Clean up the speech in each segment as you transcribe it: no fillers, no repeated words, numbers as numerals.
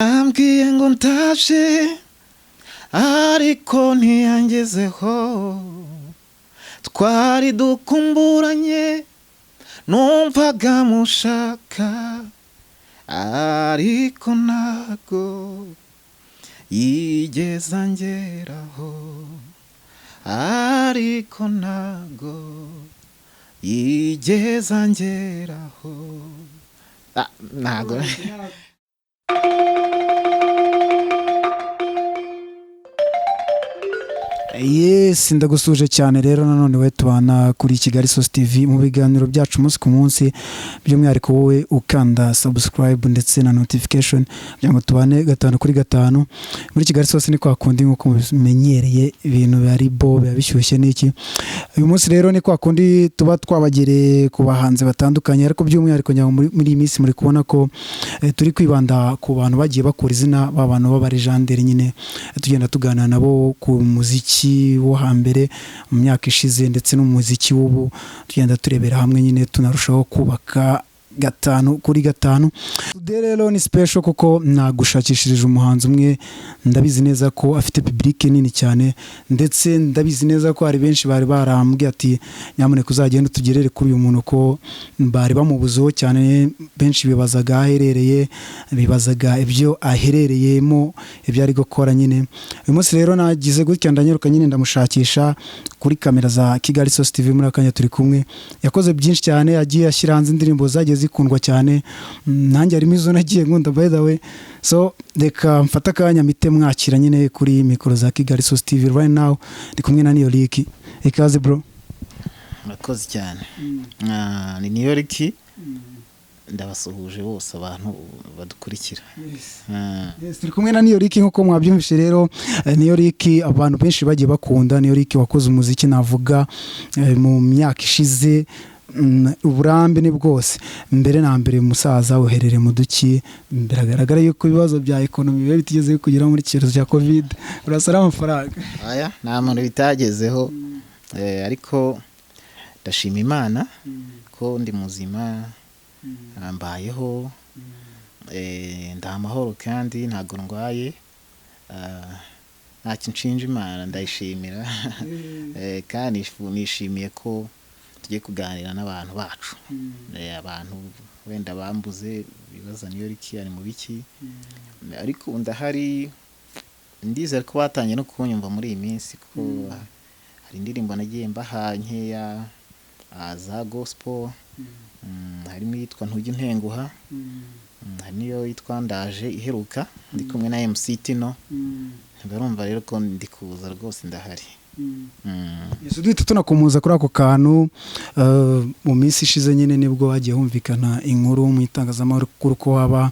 Yambwiye ngo ndaje, ariko ntiyangezeho. Twari dukumburanye, numvaga mushaka, ariko ntago yigeze angeraho, ariko ntago yigeze angeraho. Ah, ntago. Yes, ndagusuje cyane rero nanone we tubana kuri Kigali Source TV mu biganiro byacu umunsi ku munsi, by'umwihariko wowe ukanda subscribe ndetse na notification kugira ngo tubane gatanu kuri gatanu muri Kigali Source. Ni kwa kundi nk'uko mubimenyereye, ibintu biba ari bo biba bishyushye n'iki. Uyu munsi rero ni kwa kundi tuba twabagereye ku bahanzi batandukanye, ariko by'umwihariko ngira ngo muri iyi minsi muri kubona ko turi kwibanda ku bantu bagiye bakura izina, ba bantu b'abalegend nyine, tugenda tuganira nabo ku muziki wo hambere mu myaka ishize ndetse n'umuziki w'ubu, tugenda turebera hamwe nyine tunarushaho kubaka gatanu kuri gatanu. Today rero ni special kuko nagushakishirije umuhanzi umwe ndabizi neza ko afite public nini cyane, ndetse ndabizi neza ko hari benshi bari barambwiye ati: "Nyamuneka uzagende utugerere kuri uyu muntu," ko bari bamubuzeho cyane. Benshi bibazaga aho aherereye, bibazaga ibyo aherereyemo, ibyo ari gukora nyine. Uyu munsi rero nagize gutya ndanyaruka nyine ndamushakisha kuri kamera za Kigali Source TV. Muri akanya turi kumwe, yakoze byinshi cyane, yagiye ashyira hanze indirimbo zagiye zikundwa cyane. Nanjye harimo izo nagiye nkunda, by the way. So reka mfate akanya mpite mwakira nyine kuri mikoro za Kigali Source TV. Right now ndi kumwe na Niyo Rick. Ikaze, bro. Murakoze cyane. Ah, ni Niyo Rick, ndabasuhuje bose abantu badukurikira. Yes, turi kumwe na Niyo Rick nk'uko mwabyumvise rero. Niyo Rick abantu benshi bagiye bakunda, Niyo Rick wakoze umuziki navuga mu myaka ishize, uburambe ni bwose. Mbere na mbere, musaza, uherereye mu duki? Biragaragara yuko ibibazo bya economy biba bitigeze kugera muri cyorezo cya Covid, urasara amafaranga. Aya nta muntu bitagezeho. Ariko ndashima Imana ko ndi muzima, mbayeho, ndi amahoro kandi ntabwo ndwaye. Ntacyo nshinja Imana, ndayishimira. Kandi nishimiye ko tugiye kuganira n'abantu bacu. Abantu wenda bambuze, bibaza Niyo Rick ari mu biki, ariko ubu ndahari. Ndizera ko batangiye no kunyumva muri iyi minsi, kuko hari indirimbo nagiye mbaha nkeya, za gospel. Harimo iyitwa "Ntujya Untenguha", hari n'iyo yitwa "Ndaje" iheruka ndi kumwe na MC Tino. Barumva rero ko ndi kuza rwose, ndahari. Yesu, duhita tunakomoza kuri ako kantu. Mu minsi ishize nyine nibwo hagiye humvikana inkuru mu itangazamakuru ko waba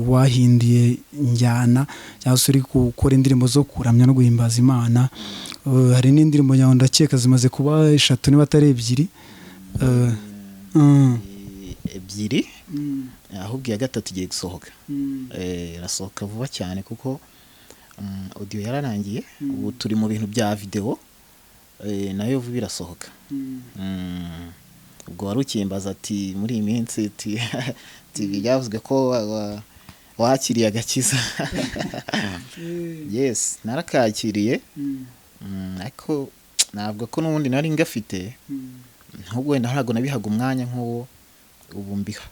wahinduye injyana cyangwa se uri gukora indirimbo zo kuramya no guhimbaza Imana. Hari n'indirimbo nyawe, ndakeka zimaze kuba eshatu niba atari ebyiri. Ebyiri, ahubwo iya gatatu igiye gusohoka. Irasohoka vuba cyane kuko audio yararangiye, ubu turi mu bintu bya video, nayo vuba irasohoka. Ubwo wari ukimbaza ati muri iyi minsi ati byavuzwe ko wakiriye agakiza. Yes, narakakiriye. Ariko navuga ko n'ubundi nari ngafite, ahubwo wenda ntabwo nabihaga umwanya nk'uwo ubu mbiha.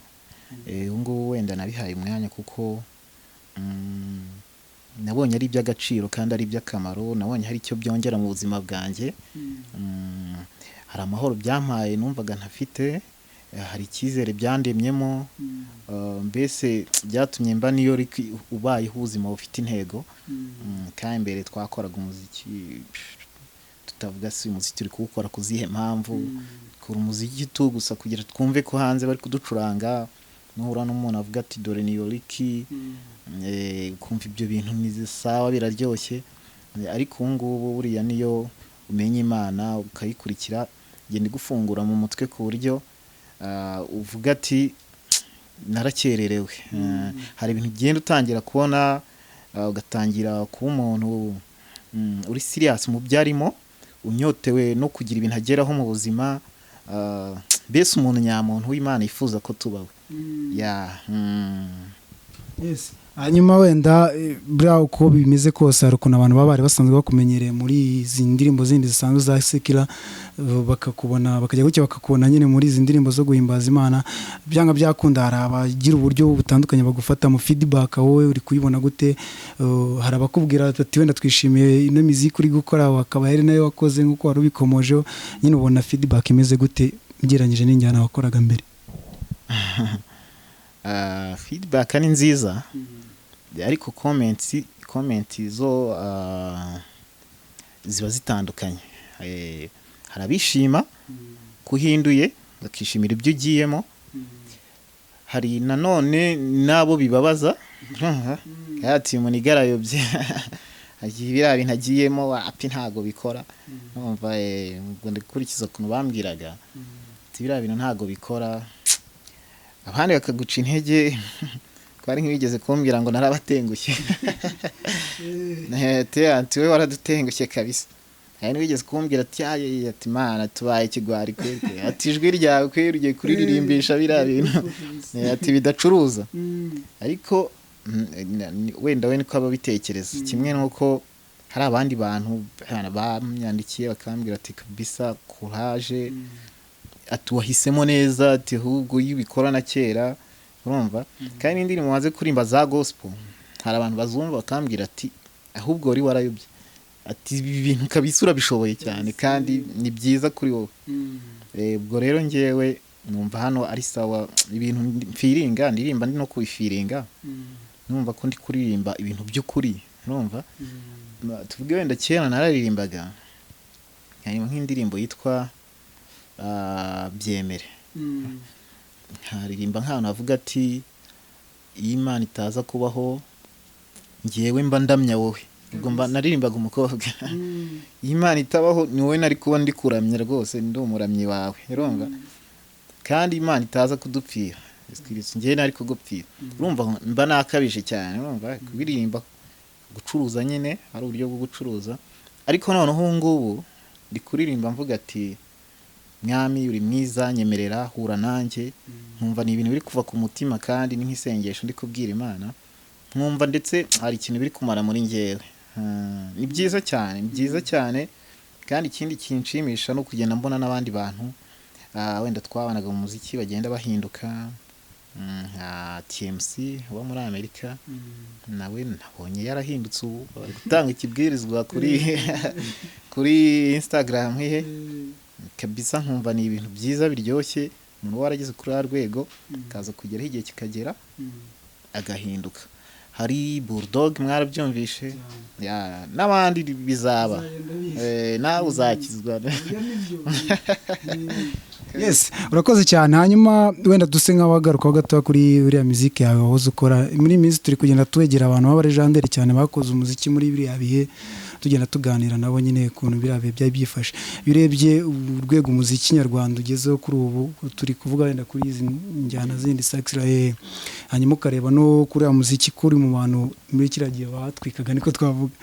Ubu ngubu wenda nabihaye umwanya kuko nabonye ari iby'agaciro kandi ari iby'akamaro, nabonye hari icyo byongera mu buzima bwanjye. Hari amahoro byampaye numvaga ntafite, hari icyizere byandemyemo, mbese byatumye mba Niyo Rick ubayeho ubuzima bufite intego. Kandi mbere twakoraga umuziki tutavuga si umuziki turi kuwukora ku zihe mpamvu, dukora umuziki tu gusa kugira twumve ko hanze bari kuducuranga, nuhura n'umuntu avuga ati: "Dore Niyo Rick," ukumva ibyo bintu ni sawa, biraryoshye. Ariko ubu ngubu buriya niyo umenya Imana ukayikurikira, igenda igufungura mu mutwe ku buryo uvuga ati: "Narakererewe." Hari ibintu ugenda utangira kubona, ugatangira kuba umuntu uri serious mu byo arimo, unyotewe no kugira ibintu ageraho mu buzima, mbese umuntu nyamuntu w'Imana yifuza ko tubawe ya. Yes. Hanyuma wenda buriya uko bimeze kose, hari ukuntu abantu baba bari basanzwe bakumenyereye muri izi ndirimbo zindi zisanzwe za secular, bakakubona, bakajya gutya bakakubona nyine muri izi ndirimbo zo guhimbaza Imana. Byanga byakunda hari abagira uburyo butandukanye bagufata mu feedback. Wowe uri kuyibona gute? Hari abakubwira ati wenda twishimiye ino miziki uri gukora, wakaba ari nayo wakoze nk'uko wari ubikomojeho nyine. Ubona feedback imeze gute ugereranyije n'injyana wakoraga mbere? Feedback ni nziza, ariko comment zo ziba zitandukanye. Hari abishima ko uhinduye, bakishimira ibyo ugiyemo. Hari nanone n'abo bibabaza, ati umuntu igarayobye, biriya bintu agiyemo wapi, ntago bikora. Numva ubwo ndikurikiza ukuntu bambwiraga ati biriya bintu ntago bikora, abandi bakaguca intege. Twari nk'ibigeze kumbwira ngo narabatengushye, ati we waradutengushye kabisa. Hari n'uwigeze kumbwira ati aye, ati Mana, tubaye ikigwari kweri, ati ijwi ryawe kweri ugiye kuririmbisha biriya bintu, ati bidacuruza. Ariko wenda we niko aba abitekereza, kimwe n'uko hari abandi bantu bamyandikiye bakambwira ati kabisa courage, ati wahisemo neza, ati ahubwo iyo ubikora na kera. Urumva, kandi n'indirimbo maze kuririmba za gospel, hari abantu bazumva bakambwira ati ahubwo wari warayobye, ati ibi bintu kabisa urabishoboye cyane kandi ni byiza kuri wowe. Ubwo rero ngewe numva hano ari sawa. Ibintu mfiringa ndirimba, ndi no kubifiringa, numva ko ndi kuririmba ibintu by'ukuri. Urumva, tuvuge wenda kera nararirimbaga harimo nk'indirimbo yitwa Byemere, nkaririmba nk'ahantu havuga ati iyo Imana itaza kubaho ngewe mba ndamya wowe. Ubwo mba naririmbaga umukobwa. Iyo Imana itabaho ni wowe nari kuba ndi kuramya rwose, ndi umuramyi wawe. Urumva, kandi Imana itaza kudupfira ngewe nari kugupfira. Urumva mba nakabije cyane. Urumva, kuririmba gucuruza nyine ari uburyo bwo gucuruza. Ariko noneho ubu ngubu ndi kuririmba mvuga ati Mwami uri mwiza, nyemerera hura nanjye. Nkumva ni ibintu biri kuva ku mutima, kandi ni nk'isengesho ndi kubwira Imana. Nkumva ndetse hari ikintu biri kumara muri ngewe. Ni byiza cyane, ni byiza cyane. Kandi ikindi kinshimisha ni ukugenda mbona n'abandi bantu wenda twabanaga mu muziki bagenda bahinduka, nka TMC uba muri Amerika, nawe nabonye yarahindutse, ubu bari gutanga ikibwirizwa kuri Instagram he kabisa. Nkumva ni ibintu byiza biryoshye, umuntu uba warageze kuri ruriya rwego akaza kugeraho igihe kikagera agahinduka. Hari Bulldog mwarabyumvishe ya, n'abandi bizaba. Nawe uzakizwa. Yes, urakoze cyane. Hanyuma wenda duse nk'abagarukaho gatoya kuri uriya muziki yawe wahoze ukora. Muri iyi minsi turi kugenda twegera abantu b'aba legendary cyane bakoze umuziki muri biriya bihe, tugenda tuganira nabo nyine ukuntu biriya bihe byari byifashe. Iyo urebye urwego umuziki nyarwanda ugezeho kuri ubu, turi kuvuga wenda kuri izi njyana zindi secular, hanyuma ukareba no kuri uriya muziki kuri mu bantu muri kiriya gihe batwikaga, niko twavuga,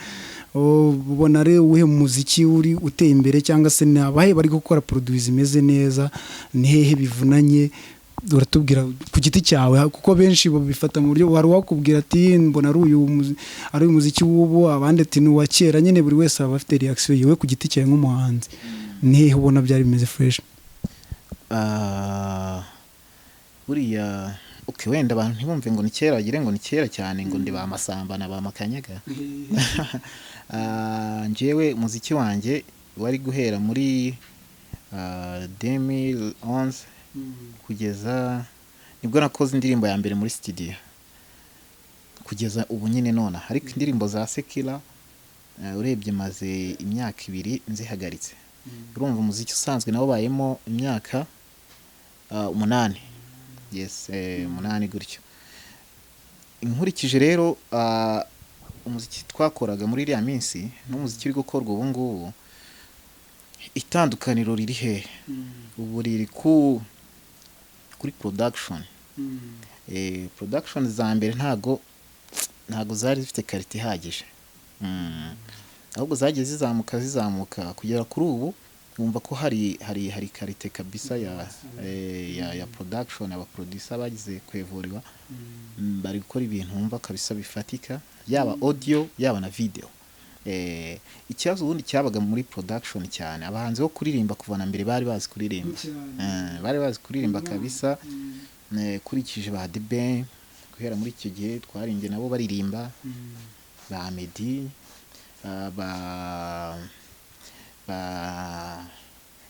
ubona ari uwuhe muziki uri uteye imbere, cyangwa se ni abahe bari gukora produit zimeze neza? Ni hehe bivunanye? Uratubwira ku giti cyawe, kuko benshi babifata mu buryo, wari wakubwira ati mbona ari uyu muziki w'ubu, abandi ati ni uwa kera. Nyine buri wese aba afite reaction yiwe. Ku giti cyawe nk'umuhanzi, ni hehe ubona byari bimeze fresh? Buriya okay, wenda abantu ntibumve ngo ni kera, bagire ngo ni kera cyane, ngo ndi ba Masamba na ba Makanyaga. Njyewe umuziki wanjye wari guhera muri 2011 kugeza nibwo nakoze indirimbo ya mbere muri studio, kugeza ubu nyine nona. Ariko indirimbo za secular, urebye maze imyaka 2 nzihagaritse. Urumva umuziki usanzwe nawo ubayemo imyaka 8, yes, 8 gutyo. Nkurikije rero umuziki twakoraga muri iriya minsi n'umuziki uri gukorwa ubu ngubu, itandukaniro riri hehe? Ubu riri kuri production. Production za mbere ntago zari zifite qualité ihagije. Ahubwo zagiye zizamuka zizamuka kugera kuri ubu. Wumva ko hari qualité kabisa ya production. Aba producer bagize kwevuriwa, bari gukora ibintu wumva kabisa bifatika, yaba audio yaba na video. Ikibazo ubundi cyabaga muri production cyane, abahanzi bo kuririmba kuva na mbere bari bazi kuririmba. Bari bazi kuririmba kabisa. Kurikije ba The Ben, guhera muri icyo gihe twarimbye nabo baririmba, ba Meddy, ba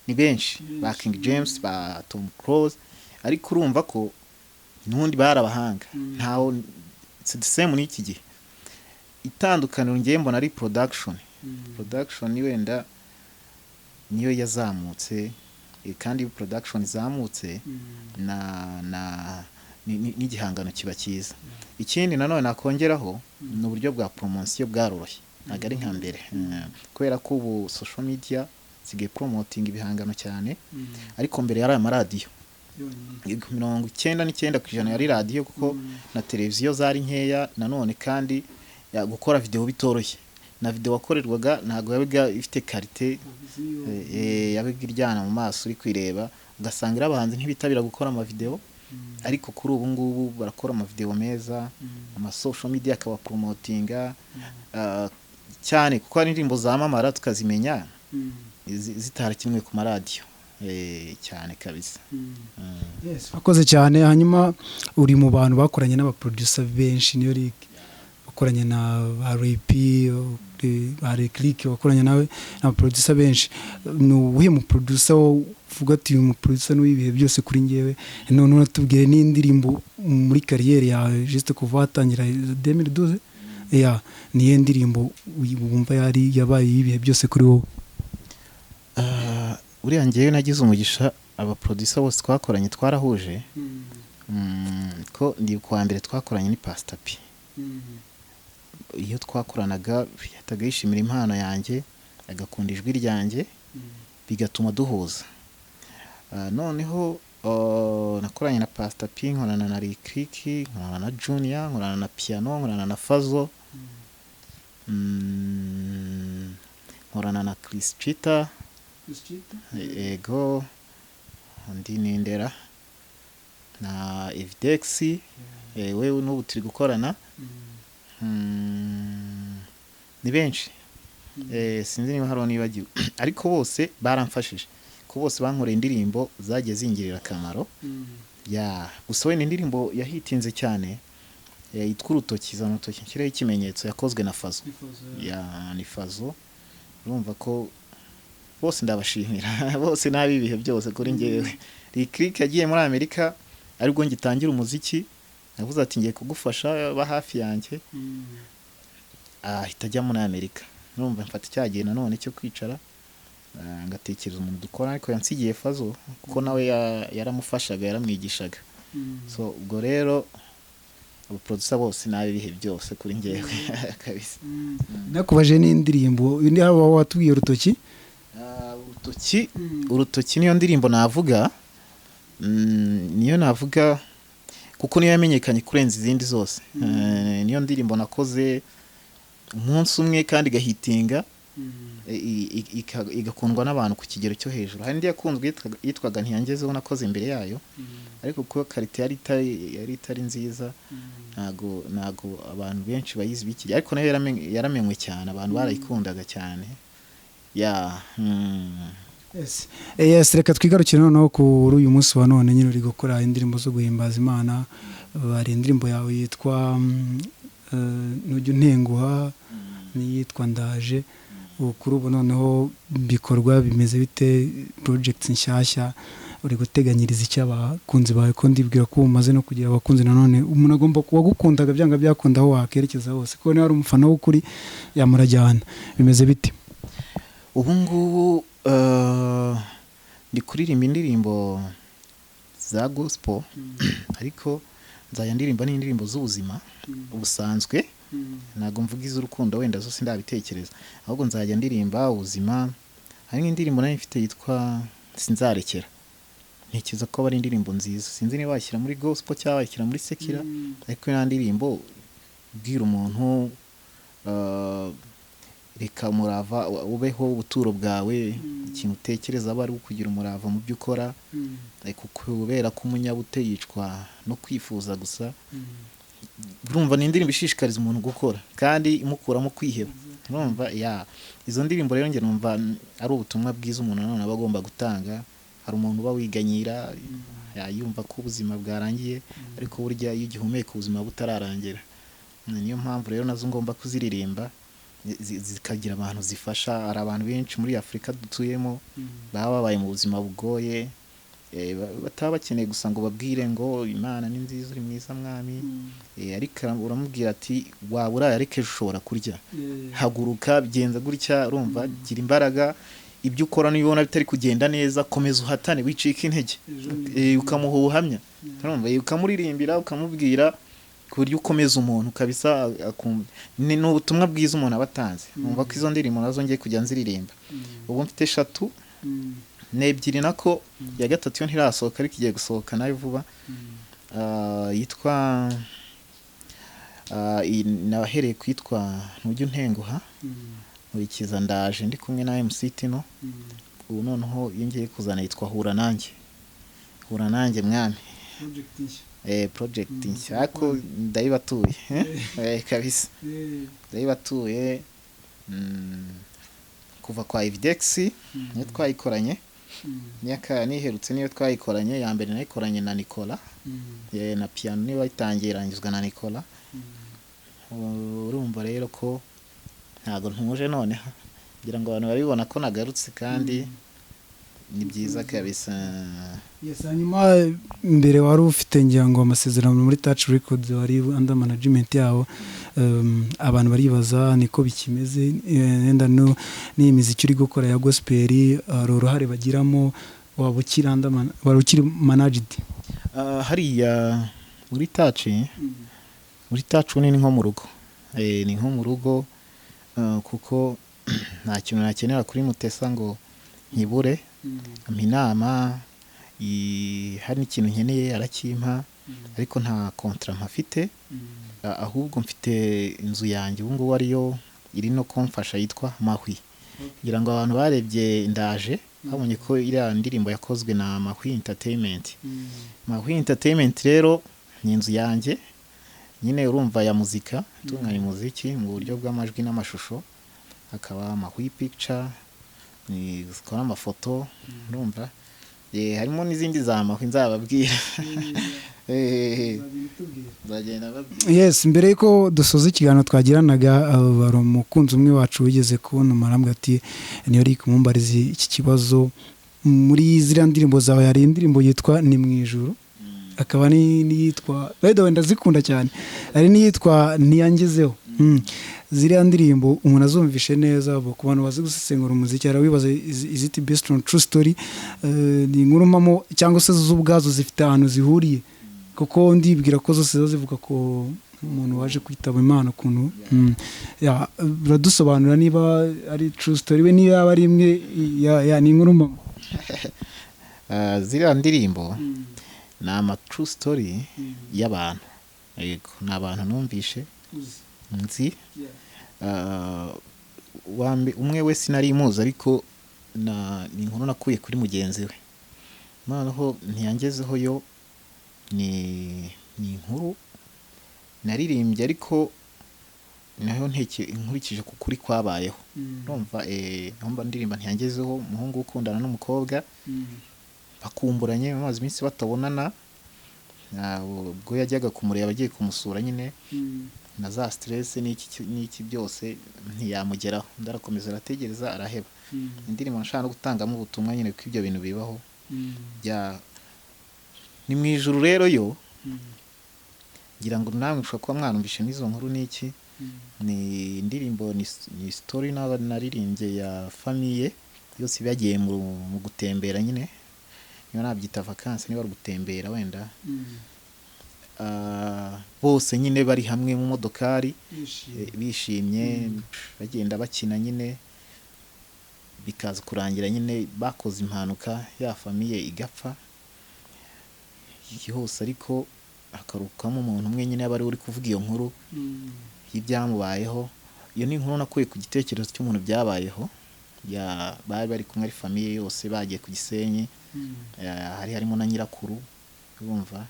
ni benshi, ba King James, ba Tom Close, ariko urumva ko n'ubundi bari abahanga. Ntawo, it's the same n'iki gihe. Itandukaniro ngiye mbona ari production. Production wenda niyo yazamutse, kandi iyo production izamutse na n'igihangano kiba cyiza. Ikindi nanone nakongeraho ni uburyo bwa promotion bwaroroshye, ntabwo ari nka mbere. Kubera ko ubu social media zisigaye promoting ibihangano cyane, ariko mbere yari amaradiyo. 99% yari radiyo, kuko na televiziyo zari nkeya. Nanone kandi gukora video bitoroshye, na video wakorerwaga ntabwo yabaga ifite qualité, yabaga iryana mu maso uri kwireba, ugasanga rero abahanzi ntibitabira gukora amavideo. Ariko kuri ubu ngubu barakora amavideo meza, ama social media akaba promotinga cyane, kuko hari indirimbo zamamara tukazimenya zitarakinwe ku maradiyo cyane kabisa. Yes, wakoze cyane. Hanyuma uri mu bantu bakoranye n'abaproducer benshi, niyo Lick, wakoranye na ba Rap, ba Click, wakoranye nawe n'abaproducer benshi. Ni uwuhe muproducer wo uvuga ati uyu muproducer ni uw'ibihe byose kuri njyewe? None unatubwire n'indirimbo muri carrière yawe, juste kuva watangira 2012, ya niyo ndirimbo wumva yari yabaye ibihe byose kuri wowe? Ah, uriya ngewe nagize umugisha, abaproducer bose twakoranye twarahuje. Ko ndi kuwa mbere twakoranye ni Pastor P. Iyo twakoranaga yahitaga yishimira impano yanjye, agakunda ijwi ryanjye, bigatuma duhuza. Noneho nakoranye na Pastor P, nkorana na Lick, nkorana na Junior, nkorana na Piano, nkorana na Fazo, nkorana na Chris Chita. Ego, undi ni Ndera na Evidex, we n'ubu turi gukorana. Ni benshi. Sinzi niba hari nibagiwe, ariko bose baramfashije, ko bose bankoreye indirimbo zagiye zingirira akamaro. Ya gusa wenda indirimbo yahitinze cyane, yitwa Urutoki, zana urutoki nshyireho ikimenyetso, yakozwe na Fazo. Ya ni Fazo. Urumva ko bose ndabashimira, bose nabi ibihe byose kuri njyewe. Lick yagiye muri Amerika aribwo ngitangira umuziki, yavuze ati ngiye kugufasha, ba hafi yanjye, ahita ajya muri Amerika. Urumva mfata cya gihe nanone cyo kwicara, ngatekereza umuntu dukora, ariko yansigiye Fazo kuko nawe yaramufashaga, yaramwigishaga. So ubwo rero abaproducer bose nabi ibihe byose kuri njyewe kabisa. Nakubaje n'indirimbo indi, haba watubwiye Urutoki. Ah, Urutoki. Urutoki niyo ndirimbo navuga, niyo navuga kuko niyo yamenyekanye kurenza izindi zose. Niyo ndirimbo nakoze umunsi umwe kandi igahitinga, igakundwa n'abantu ku kigero cyo hejuru. Hari indi yakunzwe yitwaga Ntiyangezeho nakoze imbere yayo, ariko kuko qualité yari itari nziza, ntago abantu benshi bayizi b'iki gihe, ariko nayo yaramenywe cyane, abantu barayikundaga cyane ya. Yes, reka twigarukire noneho kuri uyu munsi wa none. Nyine uri gukora indirimbo zo guhimbaza Imana. Hari indirimbo yawe yitwa Ntujya Untenguha n'iyitwa Ndaje. Ubu kuri ubu noneho bikorwa bimeze bite? Projects nshyashya uri guteganyiriza icyo abakunzi bawe? Ko ndibwira ko umaze no kugira abakunzi, nanone umuntu agomba kuwagukundaga byanga byakunda, aho wakerekeza hose, kuko niba ari umufana w'ukuri yamurajyana. Bimeze bite? Ubu ngubu ndi kuririmba indirimbo za gospel, ariko nzajya ndirimba n'indirimbo z'ubuzima busanzwe. Ntabwo mvuga iz'urukundo wenda zose ndabitekereza, ahubwo nzajya ndirimba ubuzima. Hari nk'indirimbo nayo mfite yitwa Sinzarekera, ntekereza ko aba ari indirimbo nziza. Sinzi niba washyira muri gospel cyangwa washyira muri secular, ariko iriya ndirimbo ibwira umuntu, Reka umurava ubeho ubuturo bwawe, ikintu utekereza aba ari ukugira umurava mu byo ukora, kubera ko umunyabute yicwa no kwifuza gusa. Urumva ni indirimbo ishishikariza umuntu gukora kandi imukuramo kwiheba. Urumva ya izo ndirimbo rero njye numva ari ubutumwa bwiza umuntu nanone aba agomba gutanga. Hari umuntu uba wiganyira, yumva ko ubuzima bwarangiye, ariko burya iyo ugihumeka ubuzima butararangira. Niyo mpamvu rero nazo ngomba kuziririmba, zikagira abantu zifasha. Hari abantu benshi muri Afurika dutuyemo baba babaye mu buzima bugoye, bataba bakeneye gusa ngo babwire ngo Imana ni nziza, uri mwiza mwami, ariko uramubwira ati waba uraye ariko ejo ushobora kurya, haguruka, genza gutya, urumva gira imbaraga, ibyo ukora niba ubona bitari kugenda neza komeza uhatane, wicika intege, ukamuha ubuhamya, urumva ukamuririmbira, ukamubwira ku buryo ukomeza umuntu kabisa, akumva. Ni ubutumwa bwiza umuntu aba atanze. Numva ko izo ndirimbo nazo ngiye kujya nziririmba. Ubu mfite 3, ni 2 nako, iya 3 yo ntirasohoka ariko igiye gusohoka nayo vuba. Yitwa nahereye kwitwa Ntujya Untenguha, nkurikiza Ndaje ndi kumwe na MC Tino. Ubu noneho iyo ngiye kuzana yitwa Hura Nanjye, Hura Nanjye mwami, project nshya, ariko ndayibatuye kabisa, ndayibatuye. Kuva kwa Evidex niyo twayikoranye, niherutse niyo twayikoranye, ya mbere nayikoranye na Nicola, na piano niba itangiye irangizwa na Nicola. Urumva rero ko ntago ntuje noneho, ngira ngo abantu barabibona ko nagarutse kandi ni byiza kabisa. Yes, hanyuma mbere wari ufite ngira ngo amasezerano muri Touch Records, wari under management yabo, abantu baribaza niko bikimeze, wenda n'iyi miziki uri gukora ya gospel hari uruhare bagiramo, waba ukiri under wari ukiri managed? Hariya muri Touch, muri Touch ni nko mu rugo, ni nko mu rugo, kuko nta kintu nakenera kuri Mutesa ngo nkibure, ampa inama, hari n'ikintu nkeneye arakimpa, ariko nta contrat mpafite, ahubwo mfite inzu yanjye ubu ngubu ariyo iri no kumfasha yitwa Mahwi. Ngira ngo abantu barebye Ndaje babonye ko iriya ndirimbo yakozwe na Mahwi Entertainment. Mahwi Entertainment rero ni inzu yanjye nyine, urumva ya muzika, itunganya umuziki mu buryo bw'amajwi n'amashusho, hakaba Mahwi Picture zikora amafoto, urumva harimo n'izindi za Mahwi nzababwira. Nzagenda mbabwira. Yes, mbere yuko dusoza ikiganiro twagiranaga, hari umukunzi umwe wacu wigeze kubona umarambwa ati niyo uri kumumbariza iki kibazo, muri ziriya ndirimbo zawe hari indirimbo yitwa Ni mu ijuru, akaba n'iyitwa by the way ndazikunda cyane, hari n'iyitwa Ntiyangezeho. Ziriya ndirimbo umuntu azumvishe neza, ku bantu bazi gusesengura umuziki arawibaza is it based on true story, ni inkuru mpamo cyangwa se zo ubwazo zifite ahantu zihuriye, kuko ndibwira ko zose ziba zivuga ko umuntu waje kwitaba Imana ukuntu. Biradusobanura niba ari true story we, niba yaba ari imwe ya ni inkuru mpamo. Ziriya ndirimbo ni ama true story y'abantu, yego ni abantu numvishe nzi. Umwe we sinari muzi, ariko ni inkuru nakuye kuri mugenzi we. Noneho Ntiyangezeho yo ni inkuru naririmbye, ariko nayo nkurikije ku kuri kwabayeho. Urumva numva ndirimba Ntiyangezeho, umuhungu ukundana n'umukobwa bakumburanye bamaze iminsi batabonana, ubwo yajyaga kumureba agiye kumusura nyine, na za stress n'iki byose ntiyamugeraho, undi arakomeza arategereza araheba. Indirimbo nashaka no gutangamo ubutumwa nyine ko ibyo bintu bibaho. Ni mu ijuru rero yo, ngira ngo namwe mushobora kuba mwarumvishe n'izo nkuru n'iki, ni indirimbo ni story naririmbye ya famille yose bagiye mu gutembera nyine, niba nabyita vacances, niba ari gutembera wenda, bose nyine bari hamwe mu modokari bishimye, bagenda bakina nyine, bikaza kurangira nyine bakoze impanuka, ya famille igapfa yihuse, ariko hakarukamo umuntu umwe nyine aba ari uri kuvuga iyo nkuru y'ibyamubayeho. Iyo ni inkuru nakuye ku gitekerezo cy'umuntu byabayeho. Bari bari kumwe ari famille yose, bagiye ku Gisenyi. Hari harimo na nyirakuru, urumva.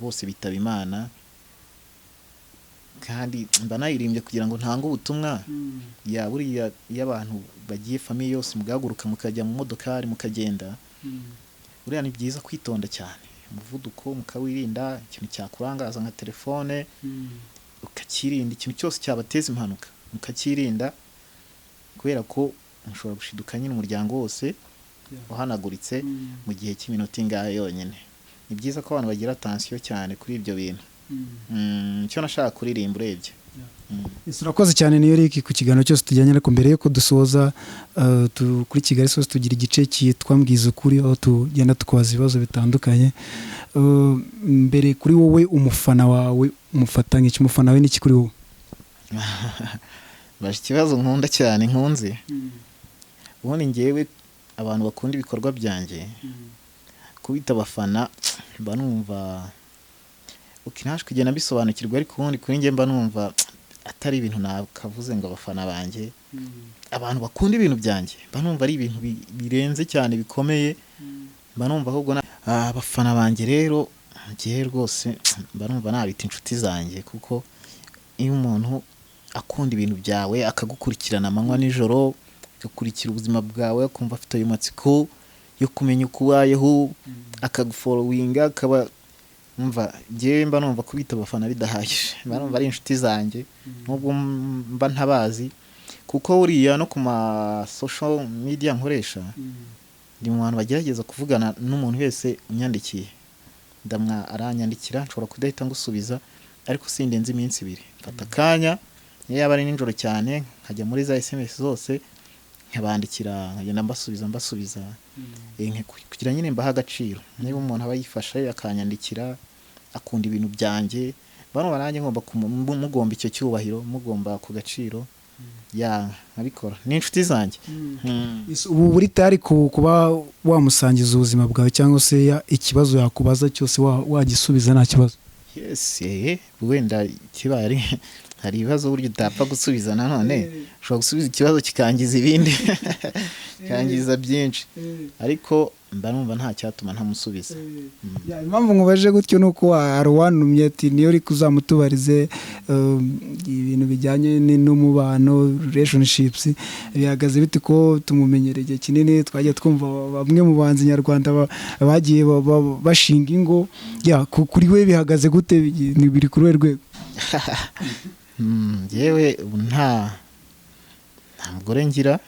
Bose bitaba Imana, kandi mba nayirimbye kugira ngo ntange ubutumwa. Ya buriya iyo abantu bagiye, famille yose, mugahaguruka mukajya mu modokari mukagenda, buriya ni byiza kwitonda cyane, umuvuduko mukawirinda, ikintu cyakurangaza nka telefone ukakirinda, ikintu cyose cyabateza impanuka mukakirinda, kubera ko mushobora gushiduka nyine umuryango wose uhanaguritse mu gihe cy'iminota ingahe yonyine. Ni byiza ko abantu bagira attention cyane kuri ibyo bintu. Icyo nashaka kuririmba urebye. Ese urakoze cyane Niyorick ku kiganiro cyose tujyanye, ariko mbere yuko dusoza, kuri Kigali Source tugira igice cyitwa Mbwiza Ukuri, aho tugenda tukubaza ibibazo bitandukanye. Mbere kuri wowe, umufana wawe umufata nk'iki? Umufana wawe ni iki kuri wowe? Baje ikibazo nkunda cyane, nkunze. Ubundi ngewe abantu bakunda ibikorwa byanjye kubita abafana mba numva uko naje kugenda mbisobanukirwa, ariko ubundi kuri njye mba numva atari ibintu nakavuze ngo abafana banjye, abantu bakunda ibintu byanjye, mba numva ari ibintu birenze cyane, bikomeye. Mba numva ahubwo abafana banjye rero, njyewe rwose mba numva nabita inshuti zanjye, kuko iyo umuntu akunda ibintu byawe, akagukurikirana amanywa nijoro, agakurikira ubuzima bwawe, akumva afite ayo matsiko yo kumenya uko ubayeho, akagufollowinga, akaba umva, njyewe mba numva kubita abafana bidahagije, mba numva ari inshuti zanjye nubwo mba ntabazi, kuko buriya no ku ma social media nkoresha ndi mu bantu bagerageza kuvugana n'umuntu wese unyandikiye. Ndamwa aranyandikira, nshobora kudahita ngusubiza, ariko sindenze iminsi 2, mfata akanya, niyo yaba ari nijoro cyane, nkajya muri za SMS zose nkabandikira, nkagenda mbasubiza mbasubiza, kugira nyine mbahe agaciro. Niba umuntu aba yifashe akanyandikira, akunda ibintu byanjye, bano nanjye ngomba mugomba icyo cyubahiro, mugomba ku gaciro, ya nkabikora, ni inshuti zanjye. Ubu buri tayari kuba wamusangiza ubuzima bwawe, cyangwa se ikibazo yakubaza cyose wagisubiza nta kibazo? Yes, wenda kibaye ari hari ibibazo burya utapfa gusubiza nanone, ushobora gusubiza ikibazo kikangiza ibindi, kikangiza byinshi, ariko mba numva nta cyatuma ntamusubiza. Ya, impamvu nkubaje gutyo ni uko hari uwantumye ati Niyorick uzamutubarize, ibintu bijyanye n'umubano, relationships bihagaze bite, ko tumumenyereye igihe kinini, twagiye twumva bamwe mu bahanzi nyarwanda bagiye bashinga ingo. Ya, kuri we bihagaze gute? Ni biri kuri we rwego? Yewe ubu nta mugore ngira,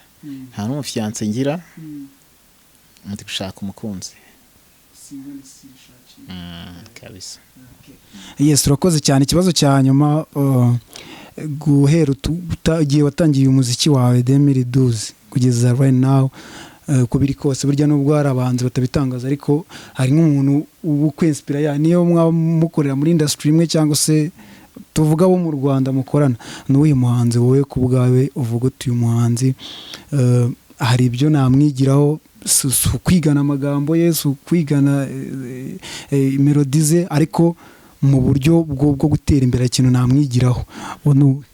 nta n'umufiancé ngira, ndi gushaka umukunzi. Kabisa. Yes, urakoze cyane. Ikibazo cya nyuma, guhera igihe watangiye umuziki wawe 2012 kugeza right now, uko biri kose burya nubwo hari abahanzi batabitangaza, ariko hari nk'umuntu uba ukwinspira, ya niyo mwaba mukorera muri industry imwe cyangwa se tuvuga abo mu Rwanda mukorana, ni uwuhe muhanzi wowe ku bwawe uvuga uti uyu muhanzi, hari ibyo namwigiraho, si ukwigana amagambo ye, si ukwigana melody ze, ariko mu buryo bwo gutera imbere ikintu namwigiraho, uwo ni uwe?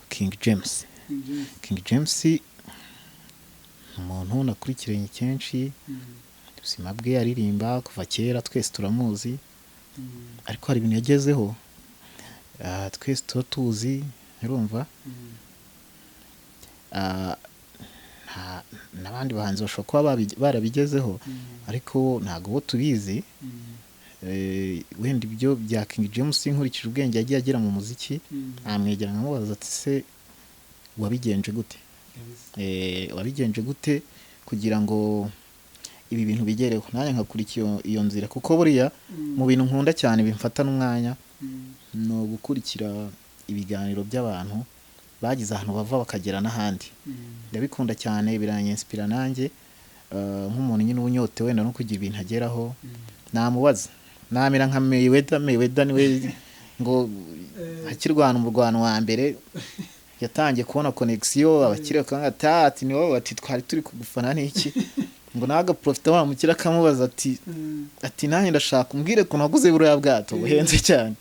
King James. King James ni umuntu nakurikiranye kenshi ubuzima bwe, aririmba kuva kera, twese turamuzi, ariko hari ibintu yagezeho, twese tuba tuzi, urumva. N'abandi bahanzi bashobora kuba barabigezeho, ariko ntabwo bo tubizi. Wenda ibyo bya King James, nkurikije ubwenge yagiye agira mu muziki, namwegera nkamubaza ati se wabigenje gute? Wabigenje gute kugira ngo ibi bintu bigereho? Nanjye nkakurikira iyo nzira, kuko buriya mu bintu nkunda cyane bimfata n'umwanya ni ugukurikira ibiganiro by'abantu bagize ahantu bava bakagera n'ahandi. Ndabikunda cyane, biranyinspira nanjye, nk'umuntu nyine uba unyotewe wenda no kugira ibintu ageraho. Namubaza, namera nka Mayweather. Mayweather niwe ngo akirwana umurwano wa mbere yatangiye kubona connection, abakire bakanga ati ni wowe, ati twari turi kugufana n'iki, ngo nawe agaprofita wa mukire akamubaza ati nanjye ndashaka umbwire ukuntu waguze buriya bwato buhenze cyane.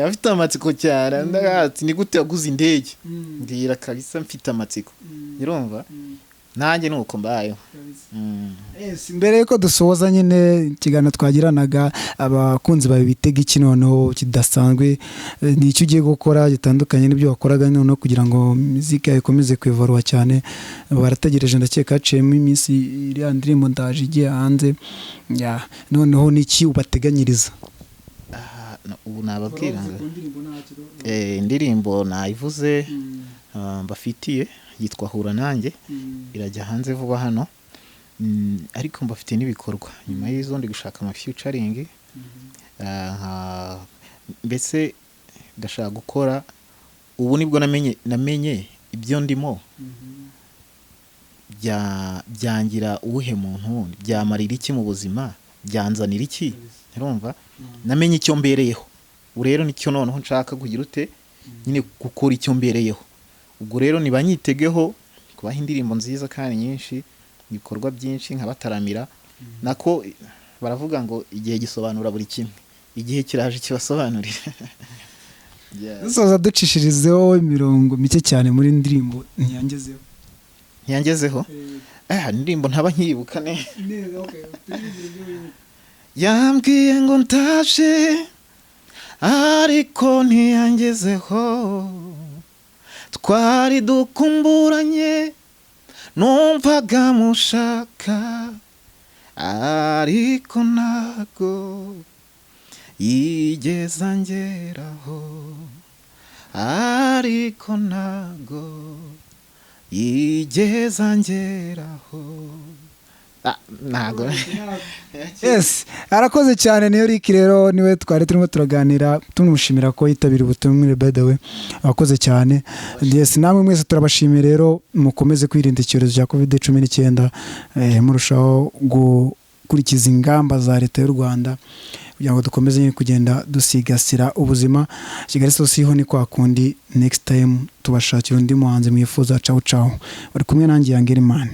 Afite amatsiko cyane. Ati: "Ni gute waguze indege? Mbwira kabisa, mfite amatsiko." Urumva nanjye ni uko mbayeho. Yes, mbere yuko dusoza nyine ikiganiro twagiranaga, abakunzi bawe bitega iki noneho kidasanzwe? Ni icyo ugiye gukora gitandukanye n'ibyo wakoraga noneho kugira ngo muzika yawe ikomeze kwivaruwa cyane? Barategereje, ndakeka haciyemo iminsi iriya ndirimbo Ndaje igiye hanze. Ya, noneho ni iki ubateganyiriza? Ah, no, ubu nababwira ngo indirimbo nayivuze, mbafitiye yitwa Hura Nanjye, irajya hanze vuba hano. Ariko mbafitiye n'ibikorwa nyuma y'izo. Ndi gushaka ama featuring, mbese ndashaka gukora. Ubu nibwo namenye ibyo ndimo byangira uwuhe muntu wundi, byamarira iki mu buzima, byanzanira iki. Urumva namenye icyo mbereyeho. Ubu rero nicyo noneho nshaka kugira ute nyine, gukora icyo mbereyeho. Ubwo rero nibanyitegeho kubaha indirimbo nziza kandi nyinshi, ibikorwa byinshi, nkabataramira. Nako baravuga ngo igihe gisobanura buri kimwe, igihe kiraje kibasobanurira. Yeah. Dusoza, ducishirizeho imirongo mike cyane muri ndirimbo Ntiyangezeho. Ntiyangezeho, indirimbo ntaba nkiyibuka neza. Yambwiye ngo ndaje ariko ntiyangezeho. Twari dukumburanye, numvaga mushaka, ariko ntago yigeze angeraho, ariko ntago yigeze angeraho. Ntago. Yes, arakoze cyane. Niyo Rick rero, niwe twari turimo turaganira, tumushimira ko yitabira ubutumire. By the way, abakoze cyane. Yes, namwe mwese turabashimiye rero. Mukomeze kwirinda icyorezo cya COVID-19, murushaho gukurikiza ingamba za Leta y'u Rwanda kugira ngo dukomeze nyine kugenda dusigasira ubuzima. Kigali Source ho ni kwa kundi, next time tubashakira undi muhanzi mwifuza. Cawu cawu, bari kumwe nanjye Yangerimani.